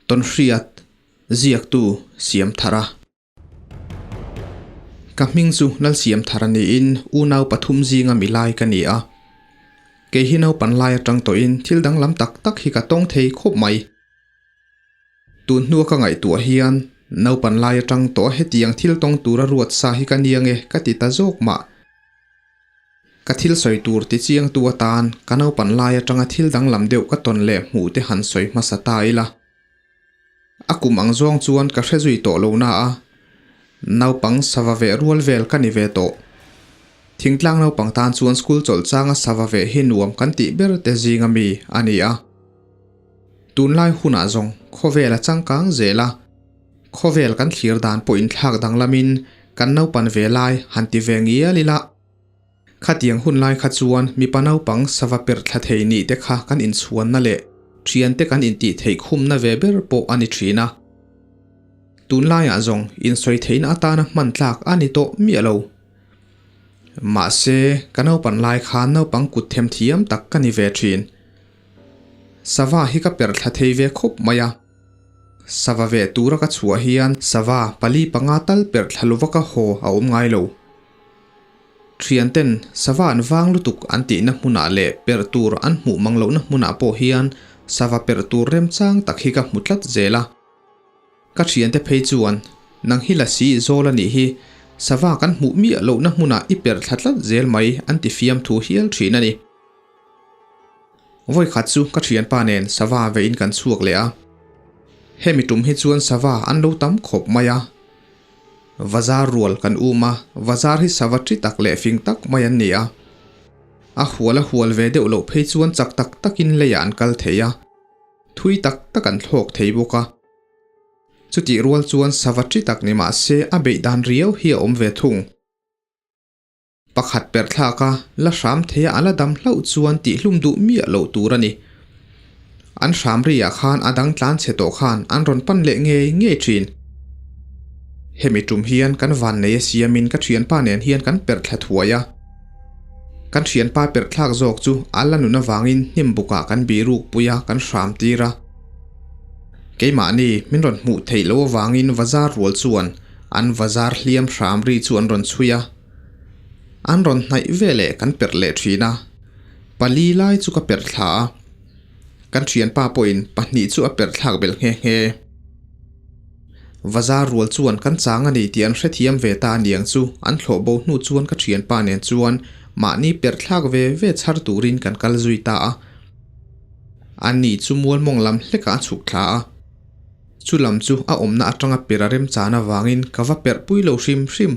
Tawnhriat ziaktu Siamthara. Ka hming chu Lalsiamthara niin unau pathum zinga mi lai ka ni a. Kei hi naupan lai atang tawhin thil danglam tak tak hi ka tawng thei khawp mai. Tun hnua ka ngaihtuah hian naupan lai atang tawh hetiang thil tawng tura ruat sa hi ka nia nge ka ti ta zawk mah. Ka thil sawi tur ti chiangtu atan ka naupan lai atanga thil danglam deuh ka tawn leh hmuh te han sawi hmasa ta ila. A kum ang zawng chuan ka hre zui tawh lo na a, naupang sava veh rual vel ka ni ve tawh. Thingtlang naupang tan chuan school chawlh changa sava veh hi nuam kan tih ber te zinga mi a ni a. Tunlai hunah zawng khawvel a changkang zel a. Khawvel kan thlir dan pawh inthlak danglamin kan naupan ve lai han ti ve ngial ila. Khatiang hun lai kha chuan mipa naupang sava per thla thei nih te kha kan inchhuanna leh thiante kan intih theih khumna ve ber pawh a ni thin a. Tunlaiah zawng insawi theihna atana hman tlak a ni tawh miah lo. Mahse, ka naupan lai khan naupang kut themthiam tak ka ni ve thin. Sava hi ka per thla thei ve khawp mai a. Sava ve tura ka chhuah hian sava pali panga tal perh thla lova ka haw a awm ngai lo. Thianten sava an vang lutuk an tihna hmunah leh perh tur an hmuh mang lohna hmunah pawh hian sava perh tur remchang tak hi ka hmu tlat zel a. Ka thiante phei chuan, Nang hi lasi zawl a nih hi, sava kan hmuh miah lohna hmunah i perh thla tlat zel mai an ti fiamthu hial thin a ni. Vawikhat chu ka thianpa nen sava veiin kan chhuak leh a. Hemi tum hi chuan sava an lo tam khawp mai a. Vazar rual kan um a, vazar hi sava thi tak leh fing tak mai an ni a. A hual a hual ve deuh loh phei chuan chak tak takin leiah an kal thei a, thui tak tak an thlawk thei bawk a. Chutih rual chuan sava thi tak ni mah se a beih dan riau hi a awm ve thung. Pakhat per thlak a, la hram thei a, a la dam hlauh chuan tihhlum duh miah loh tur a ni. An hram riah khan a dang tlan chhe tawh khan an rawn pan leh ngei ngei thin. Hemi tum hian kan van nei a siamin ka thianpa nen hian kan perh thla thuai a. Kan thianpa perh thlak zawk chu a la nun avangin hnim bukah kan biruk pui a, kan hram tir a. Keimahni min rawn hmuh theih loh avangin vazar rual chuan an vazar hliam hram ri chu an rawn chhui a. An rawn hnaih ve leh kan perh leh thin a, pali lai chu ka perh thla a, kan thianpa pawhin pahnih chu a perh thlak belh nghe nghe. Vazar rual chuan kan chang a ni tih an hrethiam ve ta aniang chu an thlawh bo hnu chuan ka thianpa nen chuan mahni perh thlak ve ve chhar turin kan kal zui ta a. Ani chu mual mawng lam hlekah a chhuk thla a, chu lam chu a awmna atanga perh a remchan avangin ka va perh pui lo hrim hrim.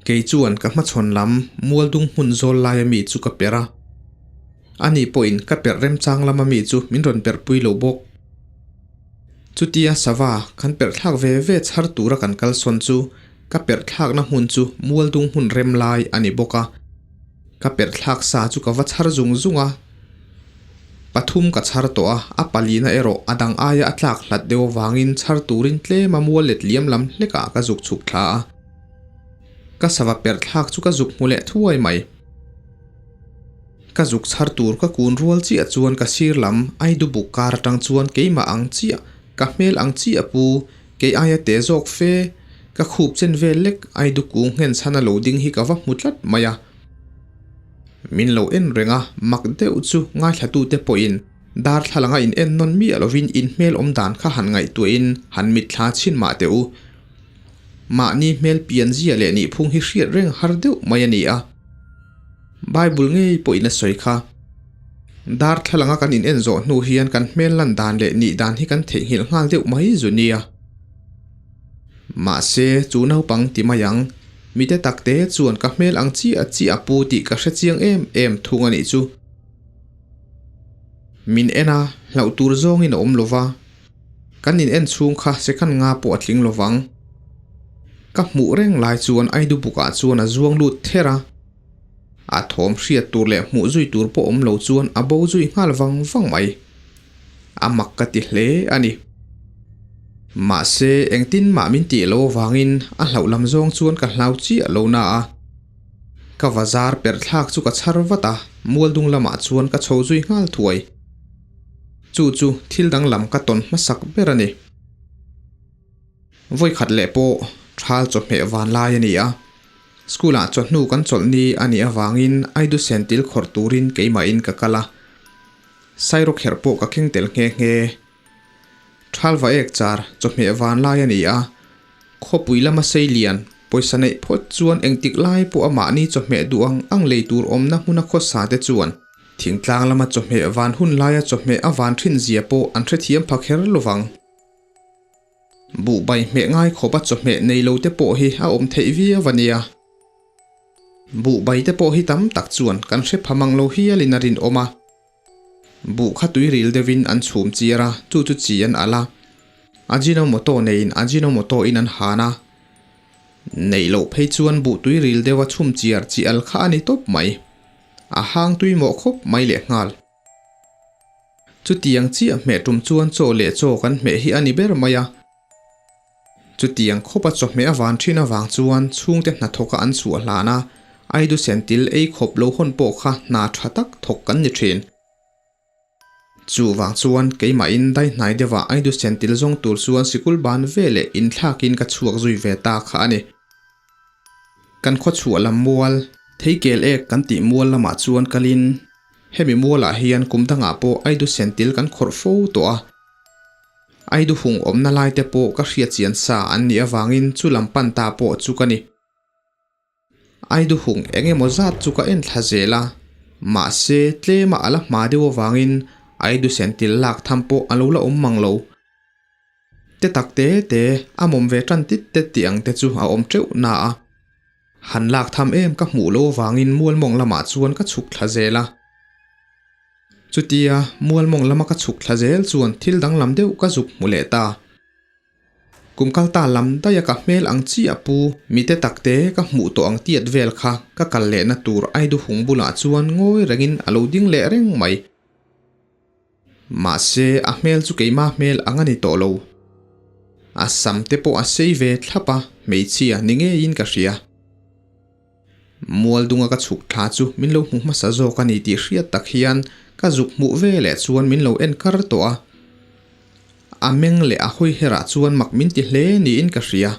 Kei chuan ka hmachhawn lam mualdung hmun zawl laia mi chu ka perh a, ani pawhin ka perh remchang lama mi chu min rawn perh pui lo bawk. Chutia sava kan perh thlak ve ve chhar tura kan kal sawn chu ka perh thlakna hmun chu mualdung hmun rem lai a ni bawk a, ka perh thlak sa chu ka va chhar zung zung a. Pathum ka chhar tawh a, a palina erawh a dang aia a tlak hlat deuh avangin chhar turin tlem a mual let liam lam hlekah ka zuk chhuk thla a. Ka sava perh thlak chu ka zuk hmu leh thuai mai. Ka zuk chhar tur ka kun rual chiah chuan ka sir lam Aidu buk kar atang chuan keimah ang chiah, ka hmel ang chiah pu, kei aia te zawk fe, ka khup chen vel lek Aidu kung nghen chhan a lo ding hi ka va hmu tlat mai a. Min lo en reng a, mak deuh chu ngaithlatute pawhin darthlalanga in en nawn miah lovin in hmel awm dan kha han ngaihtuahin han mitthla chhin mah teh u. Mahni hmel pian zia leh nihphung hi hriat reng har deuh mai a ni a. Bible ngei pawhin a sawi kha. Darthlalanga kan in en zawh hnu hian kan hmel lan dan leh nih dan hi kan theihnghilh nghal deuh mai zu nia. Mahse, chu naupang ti mai ang. Mite takte chuan ka hmel ang chiah chiah a pu tih ka hre chiang em em thung a nih chu. Min en a, hlauh tur zawngin a awm lo va. Kan in en chhung kha second nga pawh a tling lo vang. Ka hmuh reng lai chuan Aidu bukah chuan a zuang lut ther a. A thawm hriat tur leh hmuh zui tur pawh awm lo chuan a bo zui nghal vang vang mai. A mak ka ti hle a ni. Mahse, engtin mah min tih lo avangin a hlauh lam zawng chuan ka hlau chiah lo na a. Ka vazar perh thlak chu ka chhar vat a, mualdung lamah chuan ka chho zui nghal thuai. Chu chu thil danglam ka tawn hmasak ber a ni. Vawikhat leh pawh thal chawhmeh van lai a ni a. School ah chawhnu kan chawlh ni a nih avangin Aidu sentil khawrh turin keimahin ka kal a. Sairawkherh pawh ka keng tel nghe nghe. Thal va ek char chawhmeh van lai a ni a. Khawpui lama sei lian pawisa neih phawt chuan engtik lai pawh a mahni chawhmeh duh ang ang lei tur awmna hmuna khawsa te chuan thingtlang lama chawhmeh van hun laia chawhmeh a van thin zia pawh an hrethiam pha kher lovang. Buhbai hmeh ngai khawpa chawhmeh nei lo te pawh hi a awm theih viau a nia. Buhbai te pawh hi tam tak chuan kan hre pha mang lo hialin a rinawm a. Buh kha tui ril deuhin an chhum chiar a, chu chu chi an alh a. Ajinomoto neiin Ajinomoto in an han a. Neih loh phei chuan buh tui ril deuha chhum chiar chi al kha a ni tawp mai. A hang tui mawh khawp mai lehnghal. Chutiang chiah hmeh tum chuan chaw leh chaw kan hmeh hi a ni ber mai a. Chutiang khawpa chawhmeh a van thin avang chuan chhungte hnathawka an chhuah hlan a, Aidu sentil ei khawp lo hawn pawh kha hna tha tak thawk kan ni thin. Chuvang chuan keimahin dai hnai deuhah Aidu sentil zawng tur chuan sikul ban veleh inthlakin ka chhuak zui ve ta kha a ni. Kan khaw chhuah lam mual, Theikel ek kan tih mual lamah chuan kalin hemi mualah hian kum dangah pawh Aidu sentil kan khawrh fo tawh a. Aidu hung awmna lai te pawh ka hriat chian sa an nih avangin chu lam pan ta pawh chu ka ni. Aidu hung eng emaw zat chu ka en thla zel a, mahse tlema a la hma deuh avangin Aidu sentil lak tham pawh a lo la awm mang lo. Te tak te te a mawm ve tan tit tet tih ang te chu a awm teuh na a. Han lak tham em ka hmuh lo avangin mualmawng lamah chuan ka chhuk thla zel a. Chutia mualmawng lama ka chhuk thla zel chuan thil danglam deuh ka zuk hmu leh ta. Kum kal ta lam daia ka hmel ang chiah pu mite takte ka hmuh tawh ang tiat vel kha ka kal lehna tur Aidu hung bulah chuan ngawi rengin a lo ding leh reng mai. Mahse a hmel chu keima hmel ang a ni tawh lo. A sam te pawh a sei ve thlap a, hmeichhia ni ngeiin ka hria. Mual dunga ka chhuk thla chu min lo hmu hmasa zawk a ni tih hriat tak hian ka zuk hmuh ve leh chuan min lo en kar tawh a. A meng leh a hawi herah chuan mak min ti hle niin ka hria.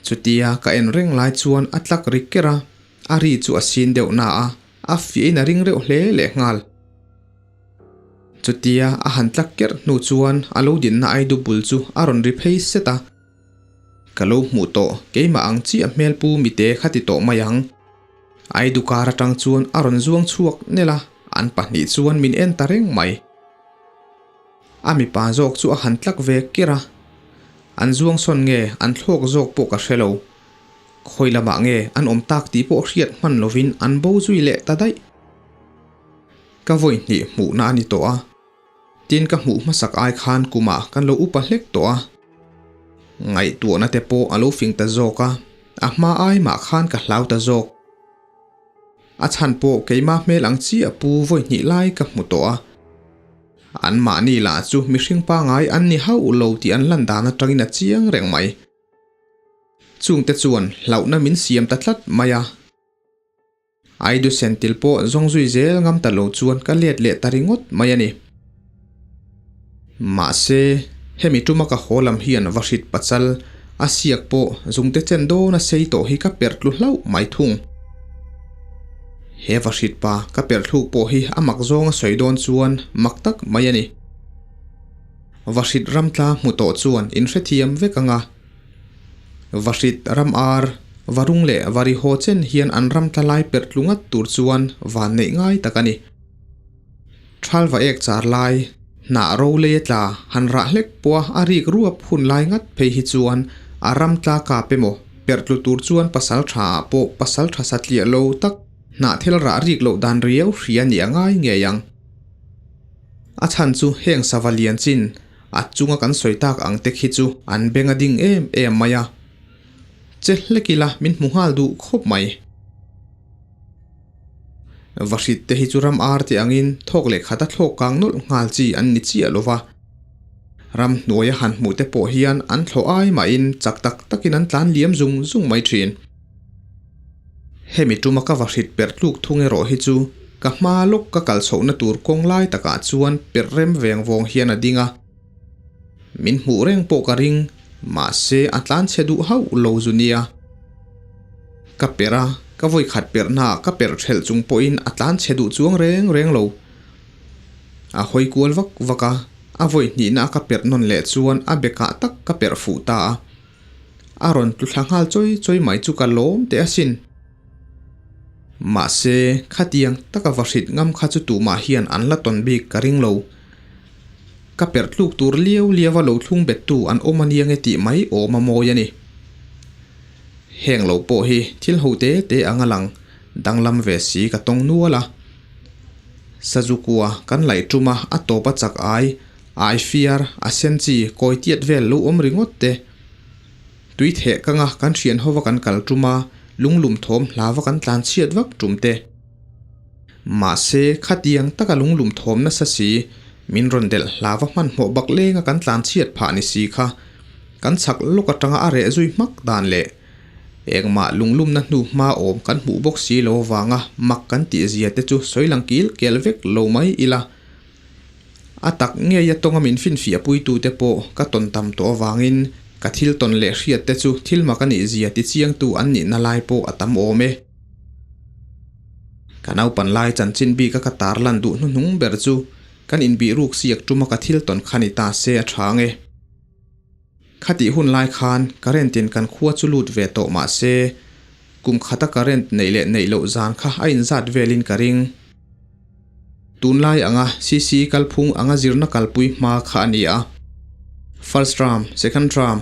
Chutia ka en reng lai chuan a tlak ri ker a, a ri chu a sin deuh na a, a fiahin a ring reuh hle lehnghal. Chutia a han tlak kerh hnu chuan a lo dinna aidu bul chu a rawn ri phei set a. Ka lo hmuh tawh, keimah ang chiah hmel pu mite kha ti tawh mai ang. Aidu kar atang chuan a rawn zuang chhuak nel a, an pahnih chuan min en ta reng mai. A mipa zawk chu a han tlak ve ker a, an zuang sawn nge an thlawk zawk pawh ka hre lo. Khawi lamah nge an awm tak tih pawh hriat hman lovin an bo zui leh ta daih. Ka vawi hnih hmuhna a ni tawh a. Tin ka hmuh hmasak ai khan kumah kan lo upa hlek tawh a. Ngaihtuahna te pawh a lo fing ta zawk a, a hma ai mah khan ka hlau ta zawk. A chhan pawh keimah hmel ang chiah pu vawi hnih lai ka hmu tawh a. An mahni lah chu mihring pangai an ni hauh lo tih an lan dan atangin a chiang reng mai. Chungte chuan hlauhna min siam ta tlat mai a. Aidu sentil pawh zawng zui zel ngam ta lo chuan ka let leh ta ringawt mai a ni. Mahse, hemi tuma ka haw lam hian va hrit pachal a siak pawh zungte chen dawn a sei tawh hi ka perh tlu hlauh mai thung. He va hrit pa ka perh thluk pawh hi a mak zawng a sawi dawn chuan mak tak mai a ni. Va hrit ramtla hmu tawh chuan inhrethiam vek ang a. Vahrit ram ar, varung leh varihaw chen hian an ram tla lai perh tlu ngat tur chuan van neih ngai tak a ni. Thal va ek char lai, hnah ro lei a tla, han rah hlek pawha a rik ruap hun lai ngat phei hi chuan a ram tla kap emaw perh tlu tur chuan pasal tha ah pawh pasal tha satliah lo tak hnah thil rah rik loh dan riau hria nih a ngai ngei ang. A chhan chu heng sava lian chin A chunga kan sawi tak ang te khi chu an beng a ding em em mai a. Che hlek ila min hmu nghal duh khawp mai. Vahrit te hi chu ram ar te angin thawk leh khata thlawk kang nawlh nghal chi an ni chiah lo va. Ram hnuaia han hmuh te pawh hian an thlawh ai mahin chak tak takin an tlan liam zung zung mai thin. Hemi tuma ka vahrit perh tluk thung erawh hi chu. Ka hma lawk ka kal chhohna tur kawng lai takah chuan perh rem veng vawng hian a ding a. Min hmuh reng pawh ka ring, mahse a tlan chhe duh hauh lo zu nia. Ka perh a, ka vawi khat perhnaah ka perh ṭhelh chung pawhin a tlan chhe duh chuang reng reng lo. A hawi kual vak vak a, a vawi hnihna a ka perh nawn leh chuan a bekah tak ka perh fuh ta a. A rawn tlu thla nghal chawi chawi mai chu ka lawm teh asin. Mahse, khatiang taka va hrit ngam kha chu tumah hian an la tawn bik ka ring lo. Ka perh tluk tur liau liau a lo thlung bettu an awm ania nge tih mai awm a mawi a ni. Heng lo pawh hi thil ho te te anga lang danglam ve si ka tawng nual a. Sazukua kan laih tum a a tawp a chak ai, ai fiar, a sen chi, kawi tiat vel lo awm ringawt te. Tui theh kanga kan thian hova kan kal tum a, lunglum thawm hlava kan tlan chhiat vak tum te. Mahse, khatiang taka lunglum thawm nasa si, min rawn delh hlava hmanhmawh bak lenga kan tlan chhiat phah ni si kha, kan chhak lawk atanga a reh zui hmak dan leh engmah lunglumna hnu hma awm kan hmuh bawk si lo avanga mak kan tih zia te chu sawi lang kil kel vek lo mai ila. A tak ngei a tawnga min finfiah puitute pawh ka tawn tam tawh avangin ka thil tawn leh hriat te chu thil mak a nih zia ti chiangtu an nihna lai pawh a tam awm e. Ka naupan lai chanchin bika ka tar lan duh hnuhnung ber chu kan inbih ruk siak tuma ka thil tawn kha ni ta se a tha ang e. Khatih hun lai khan current in kan khua chu lut ve tawh mah se kum khata current neih leh neih loh zan kha a inzat velin ka ring. Tunlai anga CC kalphung anga zirna kalpui hma kha a ni a. First term, second term,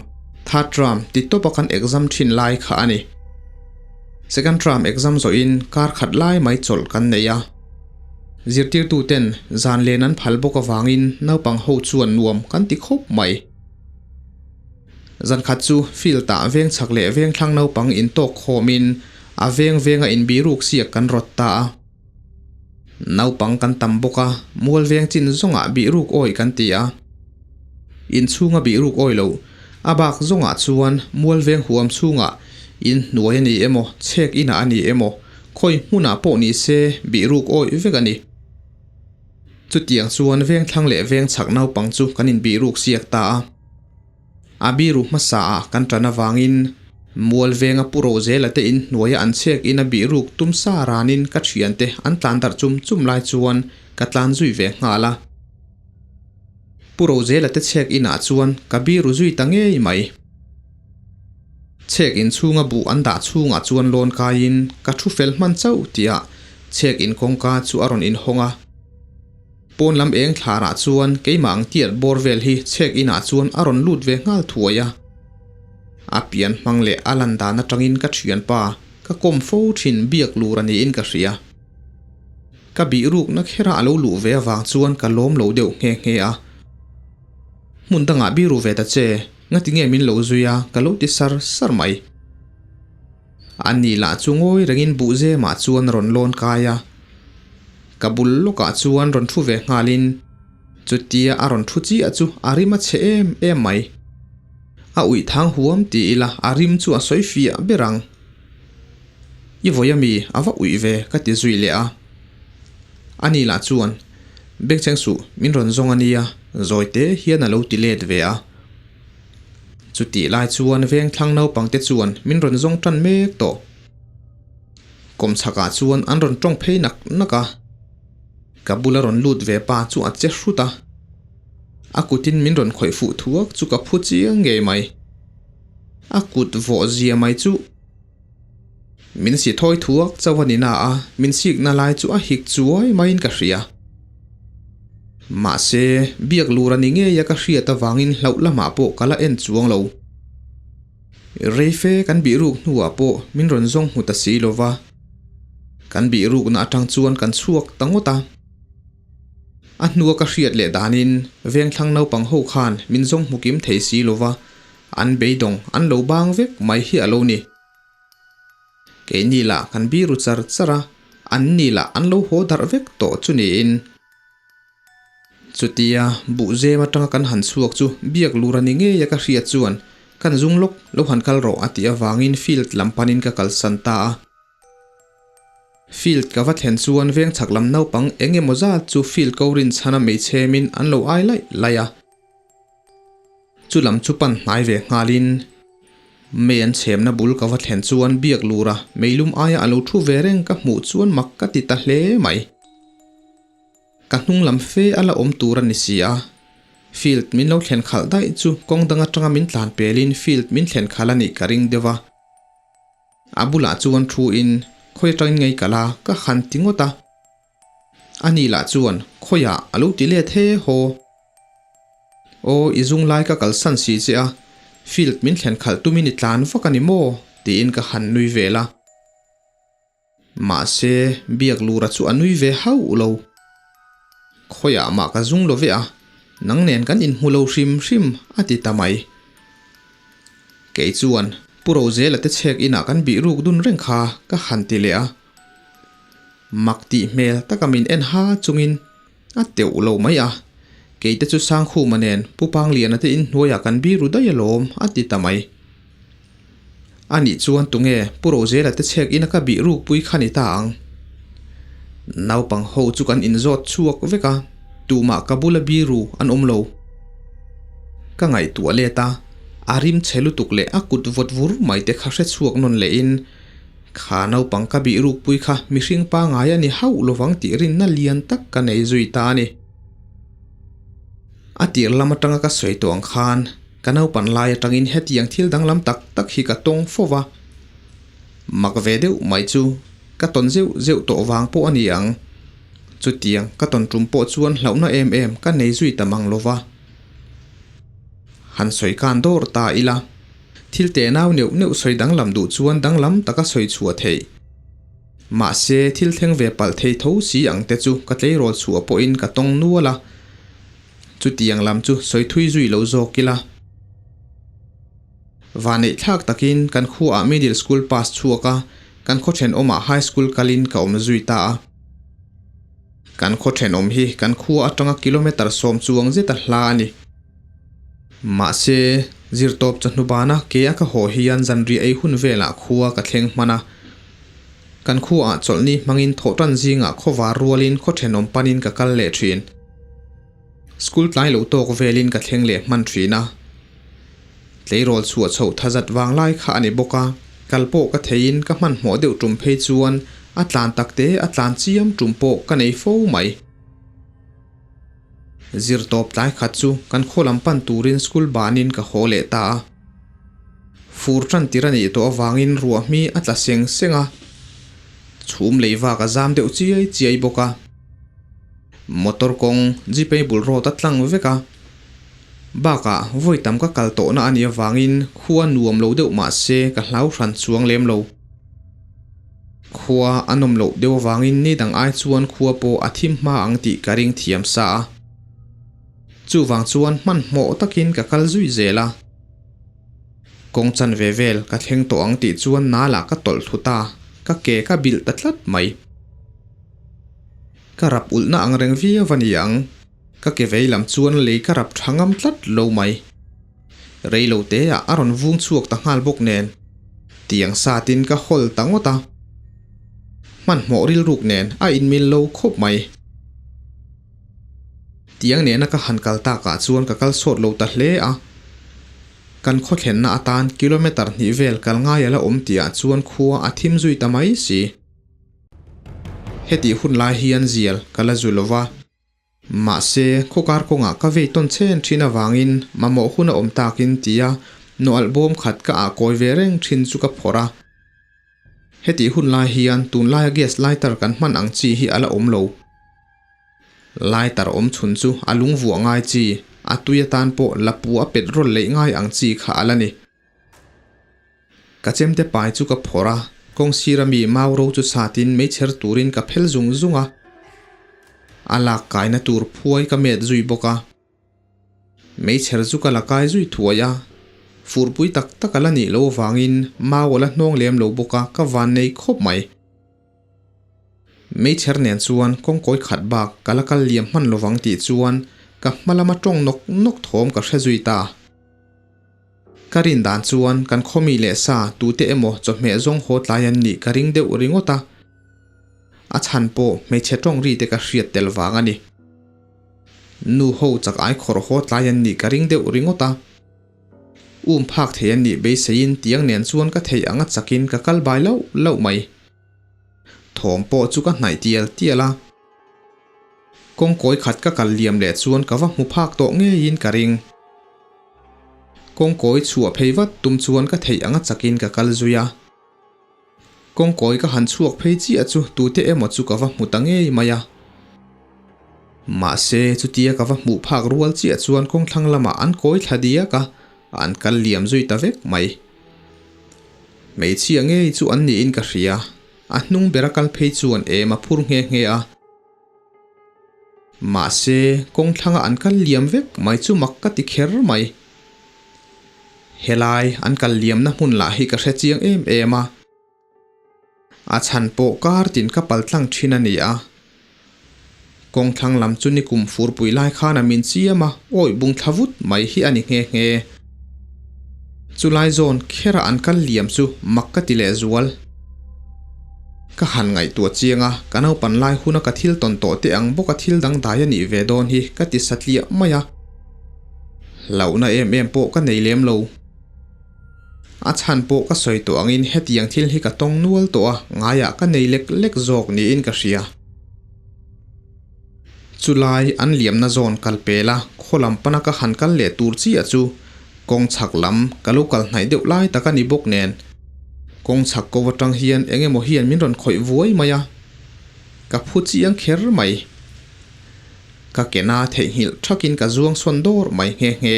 third term ti tawpa kan exam thin lai kha a ni. Second term exam zawhin kar khat lai mai chawlh kan nei a. Zirtirtuten zan len an phal bawk avangin naupang ho chuan nuam kan ti khawp mai. Zan khat chu field ah veng chhak leh veng thlang naupang intawk khawmin a veng venga inbiruk siak kan rawt ta a. Naupang kan tam bawk a, mual veng chin zawngah bihruk awi kan ti a. Inchhunga bihruk awi lo, a bak zawngah chuan mual veng huam chhungah in hnuai a ni emaw, chhek inah a ni emaw, khawi hmunah pawh ni se bihruk awi vek a ni. Chutiang chuan veng thlang leh veng chhak naupang chu kan inbihruk siak ta a. A biru hmasa ah kan tan avangin mual venga pu Rozela te in hnuaia an chhek in a bihruk tum sa ranin ka thiante an tlan darh chum chum lai chuan ka tlan zui ve nghal a. Pu Rozela te chhek inah chuan ka biru zui ta ngei mai. Chhek in chhunga buh an dah chhungah chuan lawn kaiin ka thu fel hman chauh tihah chhek in kawngka chu a rawn inhawng a. Pawn lam eng thlarah chuan keimah ang tiat bawr vel hi chhek inah chuan a rawn lut ve nghal thuai a. A pian hmang leh a lan dan atangin ka thianpa ka kawm fo thin biak lur a niin ka hria. Ka bih rukna khera a lo luh ve avang chuan ka lawm lo deuh nghe nghe a. Hmun dangah bih ru ve ta che, ngati nge min lo zui a ka lo ti sar sar mai. A ni lah chu ngawi rengin buhzemah chuan rawn lawn kai a, ka bul lawkah chuan rawn thu ve nghalin chutia a rawn thu chiah chu a rim a chhe em em mai. A uih thang huam ti ila a rim chu a sawi fiah ber ang. I vawi ami a va uih ve ka ti zui leh a. A ni lah chuan Bengchheng suh min rawn zawng a nia zawi te hian a lo ti let ve a. Chutih lai chuan vengthlang naupangte chuan min rawn zawng tan mek tawh. Kawmchhakah chuan an rawn tawng phei nak nak a. Ka bula rawn lut ve pa chu a che hrut a. A kutin min rawn khawih fuh thuak chu ka phu chiang ngei mai. A kut vawh zia mai chu min si thawi thuak chauh a ni na a, min sikna lai chu a hik chuai maiin ka hria. Mahse, biak lur a ni ngei a ka hriat avangin hlauh lamah pawh ka la en chuang lo. Reife kan bih ruk hnuah pawh min rawn zawng hmu ta si lo va, kan bih rukna atang chuan kan chhuak ta ngawt a. A hnua ka hriat leh danin vengthlang naupang ho khan min zawng hmu kim thei si lo va, an beidawng an lo bang vek mai hi a lo ni. Keini lah kan biru char char a, anni lah an lo haw darh vek tawh chu niin. Chutia buhzem atanga kan han chhuak chu biak lur a ni ngei a ka hriat chuan kan zung lawk lo han kal rawh a tih avangin field lam panin ka kalsan ta a. Field ka va thlen chuan veng chhak lam naupang eng emaw zat chu field ko rinchhana meichhemin an lo ai laih laih a. Chu lam chu pan hnai ve nghalin mei an chhemna bul ka va thlen chuan biak lura meilum aia a lo thu ve reng ka hmuh chuan mak ka ti ta hle mai. Ka hnung lam fe a la awm tur a ni si a, field min lo thlen khalh daih chu kawng dang atanga min tlan pelin field min thlen khalh a nih ka ring deuh a. A bulah chuan thu in khawi atangin ngei kal a ka han ti ngawt a. A ni lah chuan khawiah a lo ti let he haw. Aw i zung lai ka kalsan si che a, field min thlen khalh tumin i tlan vak a ni maw? tiin ka han nui vel a. Mahse, biak lura chu a nui ve hauh lo. Khawiah mah ka zung lo ve a, nang nen kan inhmu lo hrim hrim a ti ta mai. Kei chuan Pu Rozela te chhek inah kan bih ruk dun reng kha ka han ti leh a. Mak tih hmel taka min en ha chungin a teuh lo mai a, kei te chu Sangkhuma nen Pu Pangliana te inhnuaiah kan bih ru daih alawm a ti ta mai. A nih chuan tunge Pu Rozela te chhek ina ka bih ruk pui kha ni ta ang. Naupang ho chu kan inzawt chhuak vek a, tumah ka bula biru an awm lo. Ka ngaihtuah let a, a rim chhe lutuk leh a kut vawt vur mai te kha hre chhuak nawn lehin kha naupang ka bih ruk pui kha mihring pangai a ni hauh lovang tih rinna lian tak ka nei zui ta a ni. A tir lam atanga ka sawi tawh ang khan Ka naupan lai atangin hetiang thil danglam tak tak hi ka tawng fo va. Mak ve deuh mai chu ka tawn zeuh zeuh tawh vang pawh a ni ang. Chutiang ka tawn tum pawh chuan hlauhna em em ka nei zui ta mang lo va. Han sawi khan dawr ta ila, thil te nau neuh neuh sawi danglam duh chuan danglam taka sawi chhuah theih. Mahse thil thleng ve palh thei tho si ang te chu ka tleirawl chhuah pawhin ka tawng nual a. Chutiang lam chu sawi thui zui lo zawk ila. Vaneih thlak takin kan khuaah middle school pass chhuak a, kan khaw thenawmah high school kalin ka awm zui ta a. Kan khaw thenawm hi kan khua atanga kilometre 10 chuang zeta hla a ni. Mahse, zirtawp chawhnu bana ke a ka haw hian zanriah ei hun velah khua ka thleng hman a. Kan khuaah chawlhni hmangin thawhtan zingah khawvar rualin khaw thenawm panin ka kal leh thin. School tlai lo tawk velin ka thleng leh hman thin a. Tleirawl chhuah chhoh thazat vang lai kha a ni bawk a, kal pawh ka theiin ka hmanhmawh deuh tum phei chuan a tlan tak te a tlan chiam tum pawh ka nei fo mai. Zirtawp tlai khat chu kan khaw lam pan turin school banin ka haw leh ta a. Fur tan tir a nih tawh avangin ruah hmi a tla seng seng a, chhum lei vak a zam deuh chiai chiai bawk a. Motor kawng Jeep-ei bul road a tlang vek a, bakah vawi tam ka kal tawhna a nih avangin khua nuam lo deuh mah se ka hlau hran chuang lem lo. Khua a nawm loh deuh avangin ni dang ai chuan khua pawh a thim hma ang tih ka ring thiam sa a. Chuvang chuan hmanhmawh takin ka kal zui zel a. Kawng chanve vel ka thleng tawh ang tih chuan nalah ka tawlh thlu ta, ka ke ka bilh ta tlat mai. Ka rap ulhna ang reng viau a ni ang, ka ke vei lam chuan lei ka rap tha ngam tlat lo mai. Rei lo te ah a rawn vung chhuak ta nghal bawk nen, tiang satin ka hawl ta ngawt a. Hmanhmawh rilruk nen a inmil lo khawp mai. Tiang nena ka han kal takah chuan ka kal sawt lo ta hle a. Kan khaw thlenna atan kilometre hnih vel kal ngai a la awm tihah chuan khua a thim zui ta mai si. Hetih hun lai hian zial ka la zu lova. Mahse, khawkar kawngah ka vei tawn chhen thin avangin mamawh hun a awm takin tia nawalh bawm khat ka ah kawi ve reng thin chu ka phawrh a. Hetih hun lai hian tunlaia gas lighter kan hman ang chi hi a la awm lo. Lighter awm chhun chu a lung vuah ngai chi, a tui atan pawh lapu a petrol leih ngai ang chi kha a la ni. Ka chemte pai chu ka phawrh a, kawng sira mi mau ro chu satin meichher turin ka phel zung zung a. A lak kaina tur phuai ka met zui bawk a. Meichher chu ka la kai zui thuai a, furpui tak tak a la nih loh avangin mau a la hnawng lem lo bawk a, ka van nei khawp mai. Meichher nen chuan kawngkawi khat bak ka la kal liam hman lovang tih chuan ka hma lama tawng nawk nawk thawm ka hre zui ta. Ka rin dan chuan kan khawmi leh sa tute emaw chawhmeh zawng haw tlai an nih ka ring deuh ringawt a. A chhan pawh hmeichhe tawng ri te ka hriat tel vang a ni. Nu ho chak ai khawrh haw tlai an nih ka ring deuh ringawt a. Um phak thei an nih beiseiin tiang nen chuan ka theih anga chakin ka kal bai lauh lauh mai. Thawm pawh chu ka hnaih tial tial a. Kawngkawi khat ka kal liam leh chuan ka va hmu phak tawh ngeiin ka ring. Kawngkawi chhuah phei vat tum chuan ka theih anga chakin ka kal zui a. Kawngkawi ka han chhuak phei chiah chu tute emaw chu ka va hmu ta ngei mai a. Mahse, chutia ka va hmuh phak rual chiah chuan kawngthlang lamah an kawi thla diak a, an kal liam zui ta vek mai. Hmeichhia ngei chu an niin ka hria, a hnung bera kal phei chuan em a phur nghe nghe a. Mahse, kawngthlanga an kal liam vek mai chu mak ka ti kher mai. Helai an kal liamna hmun lah hi ka hre chiang em em a. A chhan pawh kar tin ka pal tlang thin a ni a. Kawngthlang lam chu nikum furpui lai khan a min chiam a, awi bung thla vut mai hi a ni nghe nghe. Chulai zawn khera an kal liam chu mak ka ti leh zual. Ka han ngaihtuah chiang a, ka naupan lai huna ka thil tawn tawh te ang bawka thil dangdai a nih ve dawn hi ka ti satliah mai a. Hlauhna em em pawh ka nei lem lo. A chhan pawh ka sawi tawh angin hetiang thil hi ka tawng nual tawh a, ngaiah ka nei lek lek zawk niin ka hria. Chulai an liamna zawn kal pel a, khaw lam pana ka han kal leh tur chiah chu kawng chhak lam ka lo kal hnaih deuh lai tak a ni bawk nen. Kawng chhak ko atang hian eng emaw hian min rawn khawih vuai mai a, ka phu chiang kher mai. Ka kena theihnghilh thakin ka zuang sawn dawr mai nghe nghe.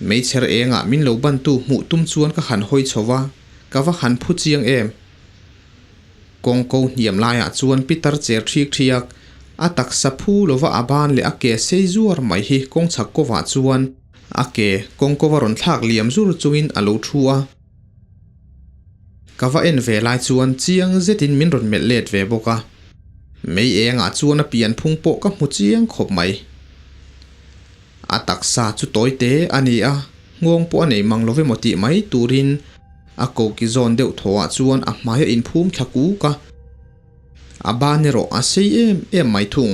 Meichher engah min lo bantu hmuh tum chuan ka han hawi chho va, ka va han phu chiang em? Kawng ko hniam laiah chuan Peter cher thik thiak, a taksa phu lova a ban leh a ke sei zuar mai hi kawng chhak kovah chuan a ke kawng kova rawn thlak liam zur chungin a lo thu a. Ka va en ve lai chuan chiang zetin min rawn melh let ve bawk a. Mei engah chuan a pian phung pawh ka hmu chiang khawp mai. A taksa chu tawi te a ni a, nghawng pawh a nei mang lo emaw tih mai turin a koki zawn deuh thawhah chuan a hmai a inphum thla kuk a, a ban erawh a sei em em mai thung.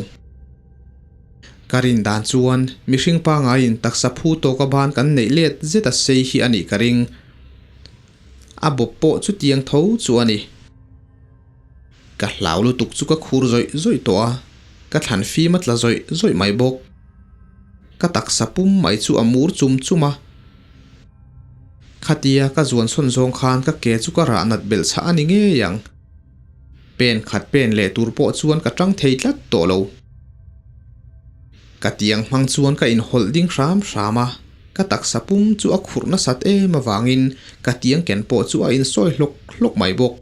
Ka rin dan chuan mihring pangaiin taksa phu tawka ban kan neih let zet a sei hi a nih ka ring. A bawp pawh chutiang tho chu a ni. Ka hlau lutuk chu ka khur zawih zawih tawh a, ka thlan fim a tla zawih zawih mai bawk. Ka taksa pum mai chu a mur chum chum a. Khatia ka zuan sawn zawng khan ka ke chu ka rah nat belh chhah a ni ngei ang. Pen khat pen leh tur pawh chuan ka tang thei tlat tawh lo. Ka tiang hmang chuan ka inhawlh ding hram hram a, ka taksa pum chu a khurh nasat em avangin ka tiang ken pawh chu a insawi hlawk hlawk mai bawk.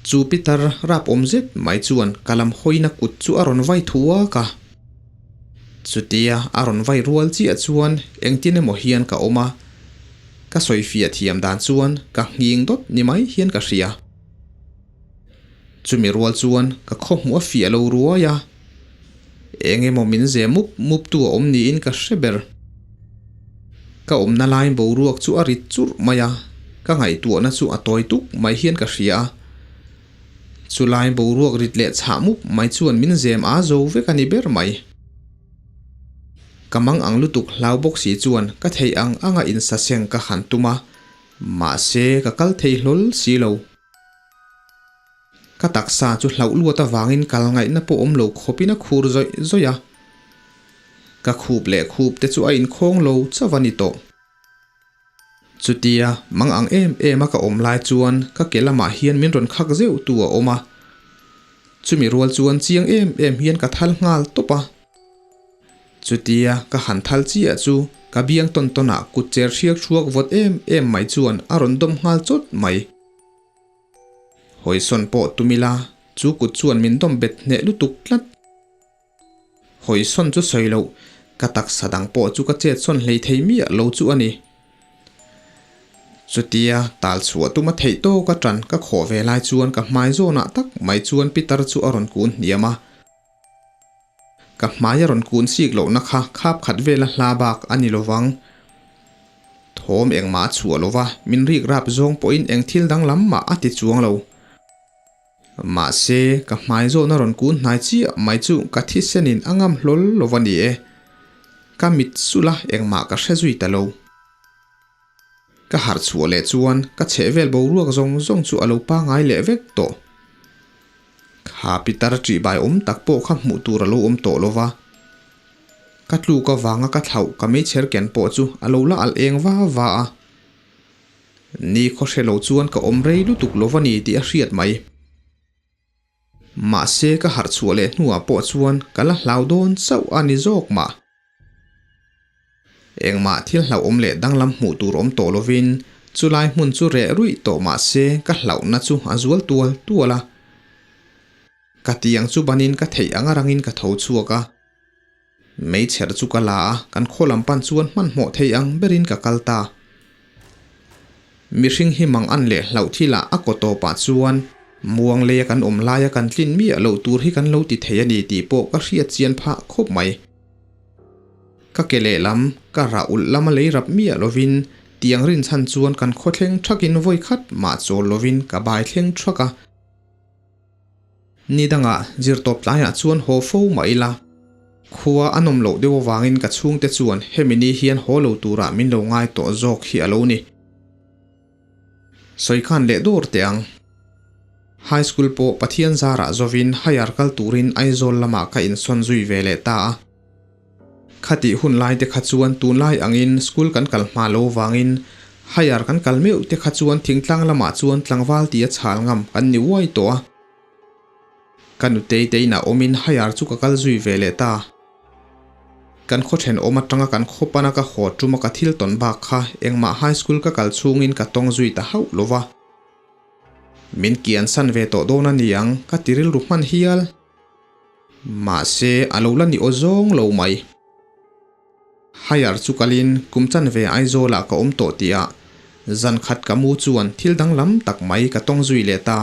Chu Peter rap awm zet mai chuan ka lam hawina kut chu a rawn vai thuak a. Chutia a rawn vai rual chiah chuan engtin emaw hian ka awm a, ka sawifiah thiam dan chuan ka nghing dawt ni mai hian ka hria. Chumi rual chuan ka khawhmuh a fiah lo ruai a, eng emaw min ze mup mup tu a awm niin ka hre ber. Ka awmna lai boruak chu a rit churh mai a, ka ngaihtuahna chu a tawi tuk mai hian ka hria a. Chulai boruak rit leh chhah mup mai chuan min zem a zo vek a ni ber mai. Ka mang ang lutuk hlau bawk si chuan ka theih ang anga insaseng ka han tum a, mahse ka kal thei hlawl si lo. Ka taksa chu hlauh luat avangin kal ngaihna pawh awm lo khawpin a khur zawih zawih a. Ka khup leh khup te chu a inkhawng lo chauh a ni tawh. Chutia mang ang em em a ka awm lai chuan ka ke lamah hian min rawn khak zeuh tu a awm a. Chumi rual chuan chiang em em hian ka thal nghal tawp a. Chutia ka han thal chiah chu ka biang tawn tawnah kut cher hriak hruak vawt em em mai chuan a rawn dawm nghal chawt mai. Hawisawn pawh tum ila, chu kut chuan min dawm bet hneh lutuk tlat. Hawisawn chu sawi loh, ka taksa dang pawh chu ka chetsawn hlei thei miah lo chu a ni. Chutia tal chhuah tuma theih tawk a tan ka khawh ve lai chuan ka hmai zawnah tak mai chuan Peter chu a rawn kun hniam a. Ka hmai a rawn kun chik lohna kha khap khat vela hla bak a ni lovang. Thawm engmah a chhuah lova, min rik rap zawng pawhin eng thil danglam mah a ti chuang lo. Mahse, ka hmai zawhna rawn kun hnai chiah mai chu ka thisenin a ngam hlawl lo va ni e. Ka mit sulh a, engmah ka hre zui ta lo. Ka harh chhuah leh chuan ka chhehvel boruak zawng zawng chu a lo pangai leh vek tawh. Kha pitar ṭihbai awm tak pawh kha hmuh tur a lo awm tawh lo va. Ka tluk avanga ka thlauh ka meichher ken pawh chu a lo la alh eng va va a. Ni khaw hre lo chuan ka awm rei lutuk lo va ni tih a hriat mai. Mahse ka harh chhuah leh hnuah pawh chuan ka la hlau dawn chauh a ni zawk mah. Engmah thil hlauhawm leh danglam hmuh tur awm tawh lovin chulai hmun chu reh ruih tawh mahse ka hlauhna chu a zual tual tual a. Ka tiang chu banin ka theih anga rangin ka tho chhuak a. Meichher chu ka la a, kan khaw lam pan chuan hmanhmawh thei ang berin ka kal ta. Mihring hi mang an leh hlauh thilah a kaw tawpah chuan muang leia kan awm laia kan tlin miah loh tur hi kan lo ti thei a ni tih pawh ka hriat chian phah khawp mai. Ka ke lehlam, ka rah ulh lama lei rap miah lovin tiang rinchhan chuan kan khaw thleng thakin vawi khat mah chawl lovin ka bai thleng thak a. Ni dangah zirtawp tlaiah chuan haw fo mah ila, khua a nawm loh deuh avangin ka chhungte chuan hemi ni hian haw lo turah min lo ngai tawh zawk hi a lo ni. Sawi khan leh dawr teh ang. High School pawh Pathian zarah zawin higher kal turin Aizawl lamah ka insawn zui ve leh ta a. Khatih hun lai te kha chuan tunlai angin school kan kal hma lo vangin higher kan kal meuh te kha chuan thingtlang lamah chuan tlangval tia chhal ngam kan ni uai tawh a. Ka nutei te inah awmin higher chu ka kal zui ve leh ta. Kan khaw thenawm atanga kan khaw pana ka haw tuma ka thil tawn bak kha engmah high school ka kal chhungin ka tawng zui ta hauh lo va. Min kiansan ve tawh dawn a ni ang ka ti rilru hman hial. Mahse, a lo la ni aw zawng lo mai. Higher chu kalin kum chanve Aizawlah ka awm tawh tihah zan khat ka mu chuan thil danglam tak mai ka tawng zui leh ta.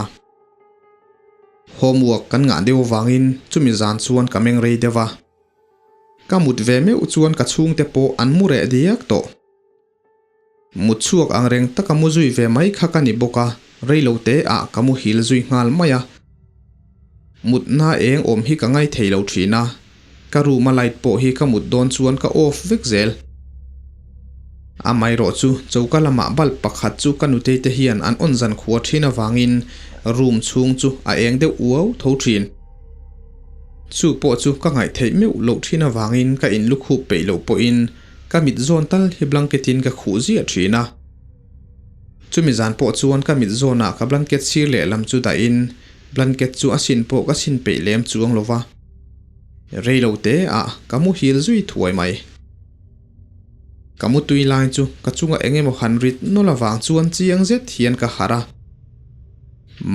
Homework kan ngah deuh avangin chumi zan chuan ka meng rei deuh a. Ka mut ve meuh chuan ka chhungte pawh an mu reh diak tawh. Mut chhuak ang reng taka mu zui ve mai kha ka ni bawk a, rei lo te ah ka muhil zui nghal mai a. Mutna eng awm hi ka ngai thei lo thin a, ka room a light pawh hi ka mut dawn chuan ka off vek zel. Amaherawh chu choka lamah bulb pakhat chu ka nutei te hian an on zan khua thin avangin room chhung chu a eng deuh uau tho thin. Chu pawh chu ka ngaihtheih meuh loh thin avangin ka inlukhup peih loh pawhin Ka mit zawn tal hi blanket in ka khuh ziah thin a. Chumi zan pawh chuan ka mit zawnah ka blanket sir lehlam chu dah in blanket chu a sin pawh ka sin peih lem chuang lo va. Rei lo te ah ka muhil zui thuai mai. Ka mutui lai chu ka chunga eng emaw han rit nawlh avang chuan chiang zet hian ka harh a.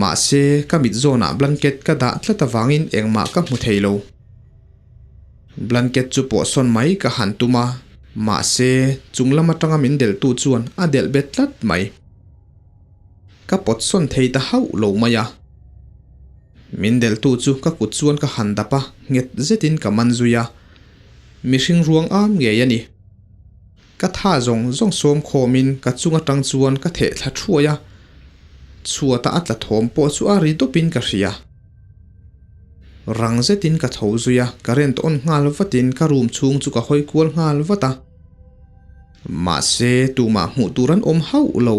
Mahse ka mit zawnah blanket ka dah tlat avangin engmah ka hmu thei lo. Blanket chu pawh sawn mai ka han tum a, mahse chung lam atanga min delhtu chuan a delh bet tlat mai. Ka pawt sawn thei ta hauh lo mai a. Min delhtu chu ka kut chuan ka han dap a, nghet zetin ka man zui a. Mihring ruang am ngei a ni. Ka tha zawng zawng sawm khawmin ka chung atang chuan ka theh thla thuai a, chhuata a tla thawm pawh chu a ri dawpin ka hria. Rang zetin ka tho zui a, current on nghal vatin ka room chhung chu ka hawi kual nghal vat a. Mahse, tumah hmuh tur an awm hauh lo.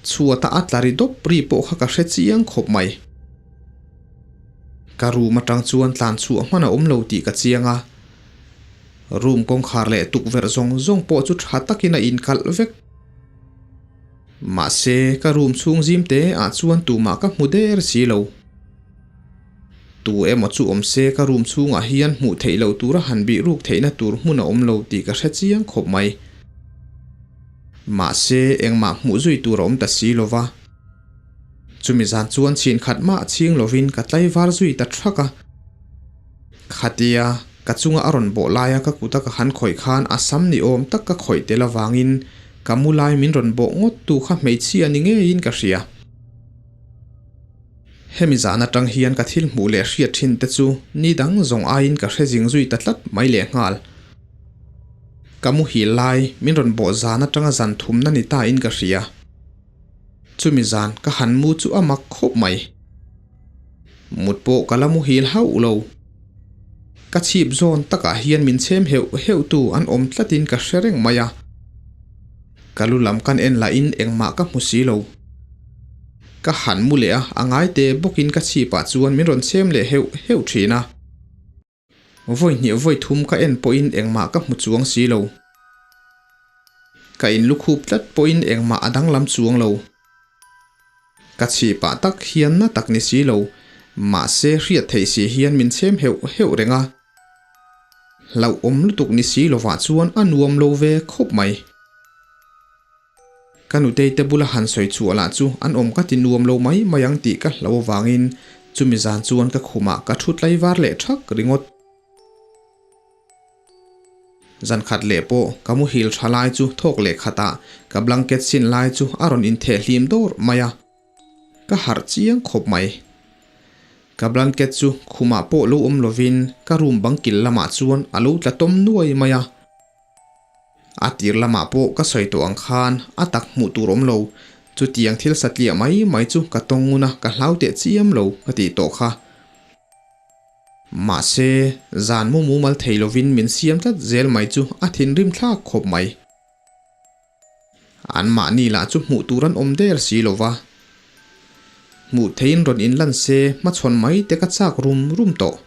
Chhuata a tla ri dawp ri pawh kha ka hre chiang khawp mai. Ka room atang chuan tlan chhuah hman a awm lo tih ka chiang a. Room kawngkhar leh tukverh zawng zawng pawh chu tha takin a inkalh vek. Mahse, ka room chhung zim te ah chuan tumah ka hmu der si lo. Tu emaw chu awm se ka room chhungah hian hmuh theih loh tura han bih ruk theihna tur hmun a awm lo tih ka hre chiang khawp mai. Mahse, engmah hmuh zui tur a awm ta si lo va. Chumi zan chuan chhin khat mah chhing lovin ka tlaivar zui ta thak a. Khatia, ka chunga a rawn bawh laia ka kuta ka han khawih khan a sam ni awm tak ka khawih tel avangin ka mu lai min rawn bawh ngawt tu kha hmeichhia ni ngeiin ka hria. Hemi zan atang hian ka thil hmuh leh hriat thin te chu ni dang zawng aiin ka hre zing zui ta tlat mai lehnghal. Ka muhil lai min rawn bawh zan atanga zan thumna ni ta in ka hria. Chumi zan ka han mu chu a mak khawp mai. Mut pawh ka la muhil hauh lo. Ka chhip zawn takah hian min chhem heuh heuh tu an awm tlatin ka hre reng mai a. Ka lu lam kan en lahin engmah ka hmu si lo. Ka han mu leh a, a ngai te bawkin ka chhipah chuan min rawn chhem leh heuh heuh thin a. Vawi hnih vawi thum ka en pawhin engmah ka hmu chuang si lo. Ka inlukhup tlat pawhin engmah a danglam chuang lo. Ka chhipah tak hian na tak ni si lo, mahse hriat theih si hian min chhem heuh heuh reng a. Hlauhawm lutuk ni si lovah chuan a nuam lo ve khawp mai. Ka nutei te bula han sawi chhuah lah chu an awm ka ti nuam lo mai mai ang tih ka hlau avangin chumi zan chuan ka khumah ka thu tlaivar leh thak ringawt. Zan khat leh pawh ka muhil tha lai chu thawk leh khatah ka blanket sin lai chu a rawn intheh hlim dawr mai a, ka harh chiang khawp mai. Ka blanket chu khumah pawh lo awm lovin ka room bang kil lamah chuan a lo tla tawm nuai mai a. A tir lamah pawh ka sawi tawh ang khan a tak hmuh tur awm lo, chutiang thil satliah mai mai chu ka tawng ngun a, ka hlau teh chiam lo ka tih tawh kha. Mahse, zan mu mumal thei lovin min siam tlat zel mai chu a thinrim thlak khawp mai. Anmahni lah chu hmuh tur an awm der si lo va. Hmuh theiin rawn inlan se hmachhawn mai te ka chak rum rum tawh.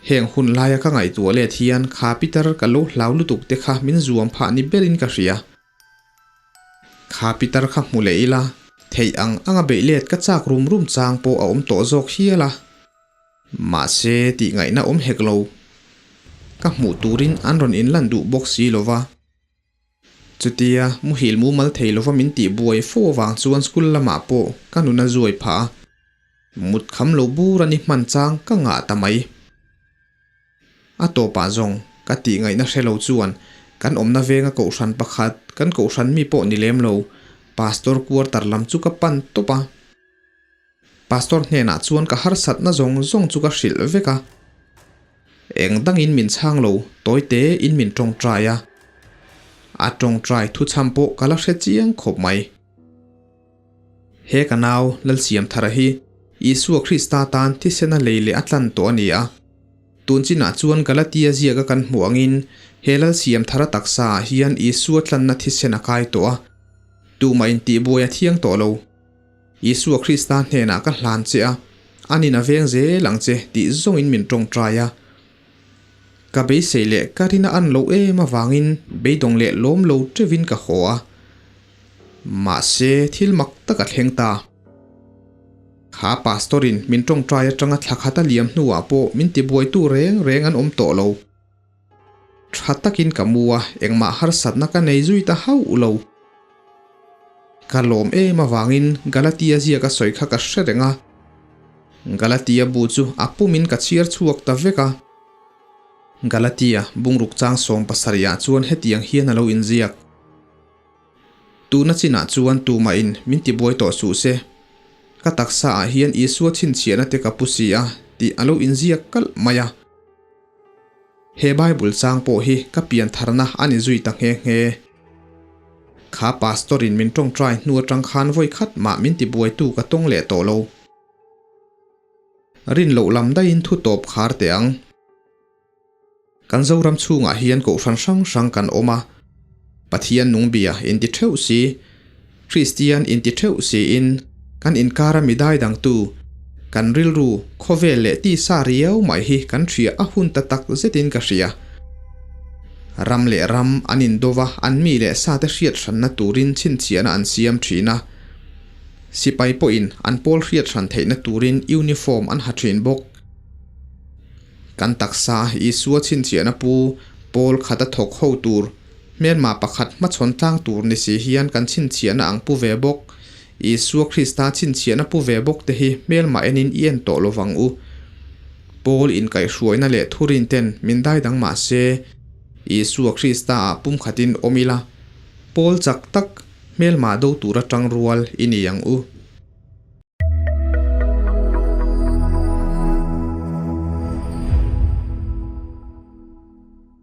Heng hun laia ka ngaihtuah let hian kha Peter ka lo hlau lutuk te kha min zuam phah ni berin ka hria. Kha Peter kha hmu leh ila, theih ang anga beih let ka chak rum rum chang pawh a awm tawh zawk hial a. Mahse tih ngaihna awm hek lo. Ka hmuh turin an rawn inlan duh bawk si lo va. Chutia muhil mumal thei lova min tih buai fo avang chuan school lamah pawh ka nun a zuai phah a, mut kham lo bur a ni hman chang ka ngah ta mai. A tawpah zawng ka tih ngaihna hre lo chuan kan awmna venga kohhran pakhat kan kohhran mi pawh ni lem lo pastor quarter lam chu ka pan tawp a. Pastor hnenah chuan ka harsatna zawng zawng chu ka hrilh vek a. Eng dangin min chhang lo, tawi te in min tawngtai a. A tawngtai thuchham pawh ka la hre chiang khawp mai. He ka nau Lalsiamthara hi Isua Krista tan thisena lei leh a tlan tawh a ni a. Tun chinah chuan Galatia ziaka kan hmuh angin he Lalsiamthara taksa ah hian Isua tlanna thisen a kai tawh a. Tumah intihbuai a thiang tawh lo. Isua Krista hnenah ka hlan che a, anin a veng zel ang che tih zawngin min tawngtai a. Ka beisei leh ka rina an lo em avangin beidawng leh lawm lo teuhin ka haw a. Mahse thil mak tak a thleng ta. Kha pastor-in min tawngtai atanga thla khat a liam hnuah pawh min tibuaitu reng reng an awm tawh lo. Tha takin ka mu a, engmah harsatna ka nei zui ta hauh lo. Ka lawm em avangin Galatia ziaka sawi kha ka hre reng a. Galatia bu chu a pumin ka chhiar chhuak ta vek a. Galatia bungruk chang 70 ah chuan hetiang hian a lo inziak. Tuna chinah chuan tumahin min tibuai tawh suh se. Ka taksa ah hian Isua chhinchhiahna te ka pu si a tih a lo inziak kalh mai a. He Bible chang pawh hi ka pian tharna a ni zui ta nghe nghe. Kha pastor in min tawngtai hnu atang khan vawi khat mah min tibuaitu ka tawng leh tawh lo. Rin loh lam daihin thu tawp khar teh ang. Kan Zoram chhungah hian kohhran hrang hrang kan awm a, Pathian nungbia inti theuh si, Kristian inti theuh siin kan inkara mi daidangtu, kan rilru, khawvel leh tisa riau mai hi kan hria a hun ta tak zetin ka hria. Ram leh ram an indova an mi leh sate hriat hranna turin chhinchhiahna an siam thin a. Sipai pawhin an pawl hriat hran theihna turin uniform an ha thin bawk. Kan taksa Isua chhinchhiahna pu pawl khata thawk ho tur, hmelma pakhat hmachhawn tlang tur ni si hian kan chhinchhiahna ang pu ve bawk. Isua Krista chhinchhiahna pu ve bawk te hi hmelma enin i en tawh lovang u. Paul inkaihhruaina leh thurin ten min daidang mah se, Isua Krista ah pumkhatin awm ila, Paul chak tak hmelma do tura tang rual i ni ang u.